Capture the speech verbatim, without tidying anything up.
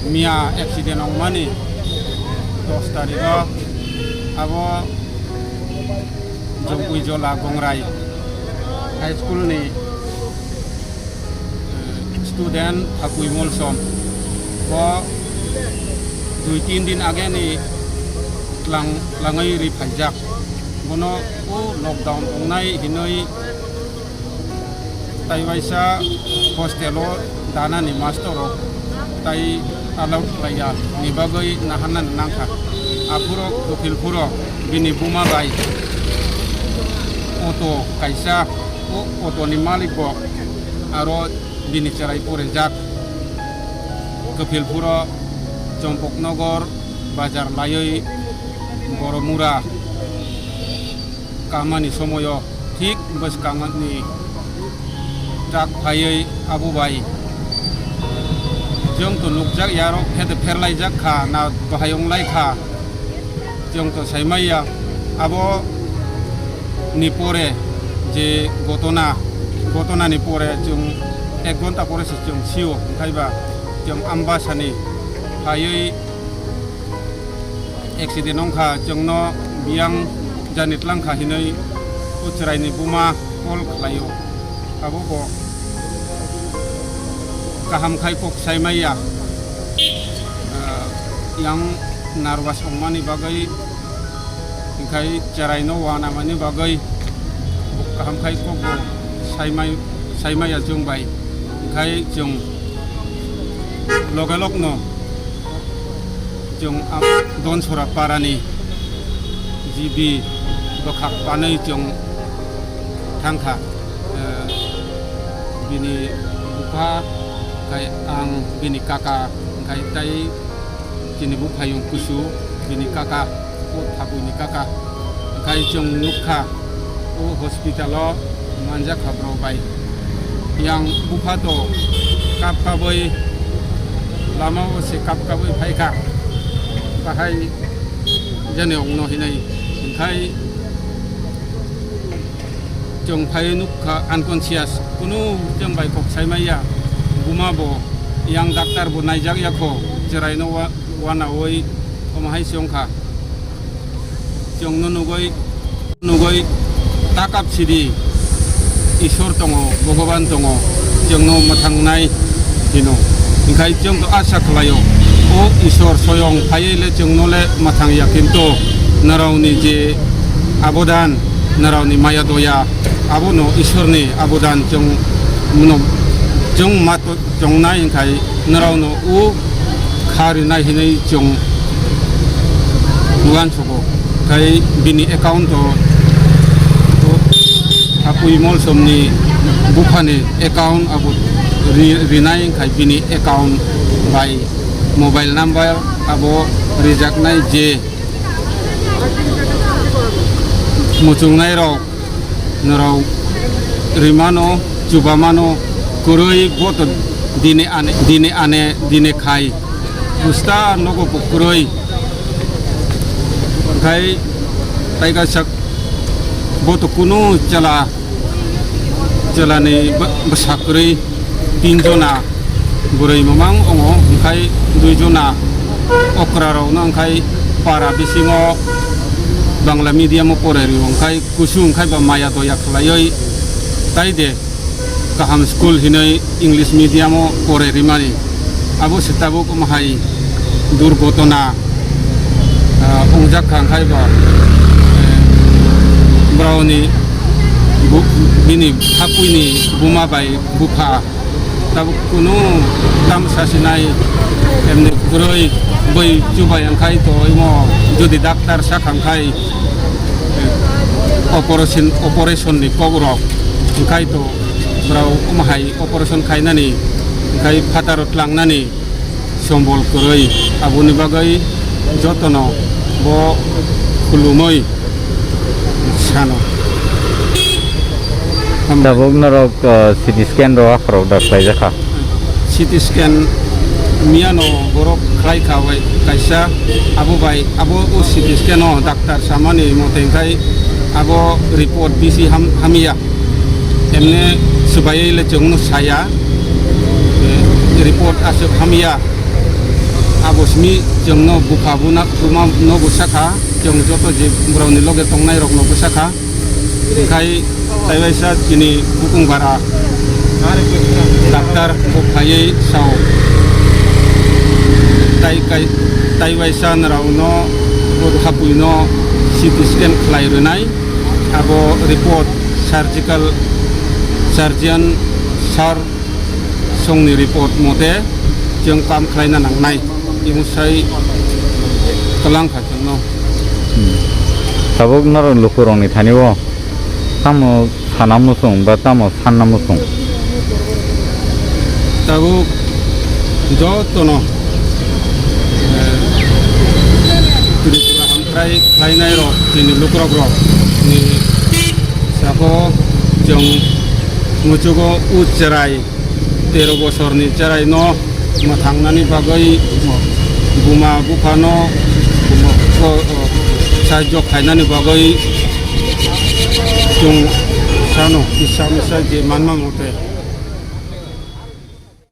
Miya accident wngmani dos tarigo abo Jongpui Jola Gongrai High School ni student Thapui Molsom. Bo dui tin din age ni tlang, tlangwi ri phaijak. Bono o lockdown wngnai hinwi tai waisa hostel o danani master rok tai allow khlaiya ni bagwi naharnani nangkha. Aphuru Kapilpuro bini buma bai auto kaisa, o auto ni malik bo aro bini cherai pore jak. Kapilpuro Chompoknogor bazar laiwi Boromura kamani somoyo thik bwskangni truck phaiwi abo bai chwng to nukjak ya, aro khe to pherlaijak kha na bahai wnglai kha. Chwng to saimaiya abo ni pore je gotona, gotona ni pore chwng ek ghonta pore se chwng sio, hwnkhe ba chwng Ambasani phaiwi accident wngkha, chwngno biyang jani tlangkha hinwi o chwraini buma call khlaio. Abo bo kaham khai kok saimaiya, ah, yang nervous wngmani bagwi, hwnkhe chwraino uanamani bagwi bo kaham khai kok bo saimai, saimaiya chwng bai, hwnkhe chwng loge logno chwng am-, Donsora parani G B bwkhak panwi chwng thangkha. Eh, bini bupha khai ang bini kaka khai tai chini buphayung kusu bini kaka o thabuini kaka khai chwng nukha. O hospital o manjak kha borok bai. Yang bupha to kap kabwi lama o se kap kabwi phai kha. Bahai jani ongno hinai hwnkhe chwng phai nuk kha unconscious. Kunu chwng bai kok sai maya. Buma bo yang doctor bo naijak ya kho. Chwrai no wa-, wanaui omo hai se wng kha. Chwngno nugwi, nugwi takap sidi Isor tongo, Bhogoban tongo, chwngno mwthangnai hino. Hinkhe chwng to asa khlaio, o Isor soyong phaiwi le chwngno le mwthang ya, kintu norokni je abodan, norokni maya doya, abono Isorni abodan chwng mano, chwng mato, chongnai hinkhe norokno o kha rinai hinwi chwng uansugo. Khai bini account o, o Thapui Molsomni buphani account abo ri-, rinai khai bini account bai mobile number abo rijaknai je muchungnai rok norok rimano, chubamano, kwrwi boto dini ane, dini ane, dini khai. Busta nogo bo kwrwi. Khai taiga sak boto kunu chela, chelani bw-, bwsa kwrwi. Tin jona bwrwi mamang ongo, hwnkhe dui jona okra rokno hwnkhe para bisingo Bangla medium o porai rio, hwnkhe kusu hwnkhe ba maya doya khlaiwi tai de kaham school hinwi English medium o porai rimani. Abo se tabuk omo hai durgotona, ah, wngjak kha, hwnkhe ba, eh, borokni bu-, bini thapuini buma bai bupha. Tabuk kunu tamsa sinai, emni kwrwi bwi chubai wngkhai to imo jodi doctor sakha wngkhai, eh, operation, operation ni kok rok wngkhai to borok omo hai operation khainani wngkhai phataro tlangnani sombol kwrwi, aboni bagwi jotono bo khulumwi sano. Tabuk norok, uh, C T scan rok akhorok da khlaijak kha. C T scan miyano borok khlai kha bai kaisa, abo bai abo o C T scan o doctor samani mote khai abo report bisi ham-, hamya. Emne swbaiwi le chwngno saya, eh, report aswk hamya. Abo simi chwngno bupha buna buma no bwsa kha, chwng joto je borokni loge tongnai rokno bwsa kha. Khai taiwaisa chini bukung bara doctor bo phaiwi sao. Tai kai, taiwaisa nrao no bo hapui no C T scan khlai rwnai. Abo report surgical surgeon sir songni report mote chwng kam khlaina nangnai. Imo sai kwlang kha chwngno. Tabuk norok lukurokni thani o tamo sana muchung ba tamo sanna muchung? Tabuk jotono, eh, Tripura hamkrai khlainai rok chini lukurok rok ni sabo chwng muchugo u cherai tero bosorni cheraino mwthangnani bagwi, buma buphano, o, o, sahajyo khainani bagwi chwng sano kisa misa je manma mote.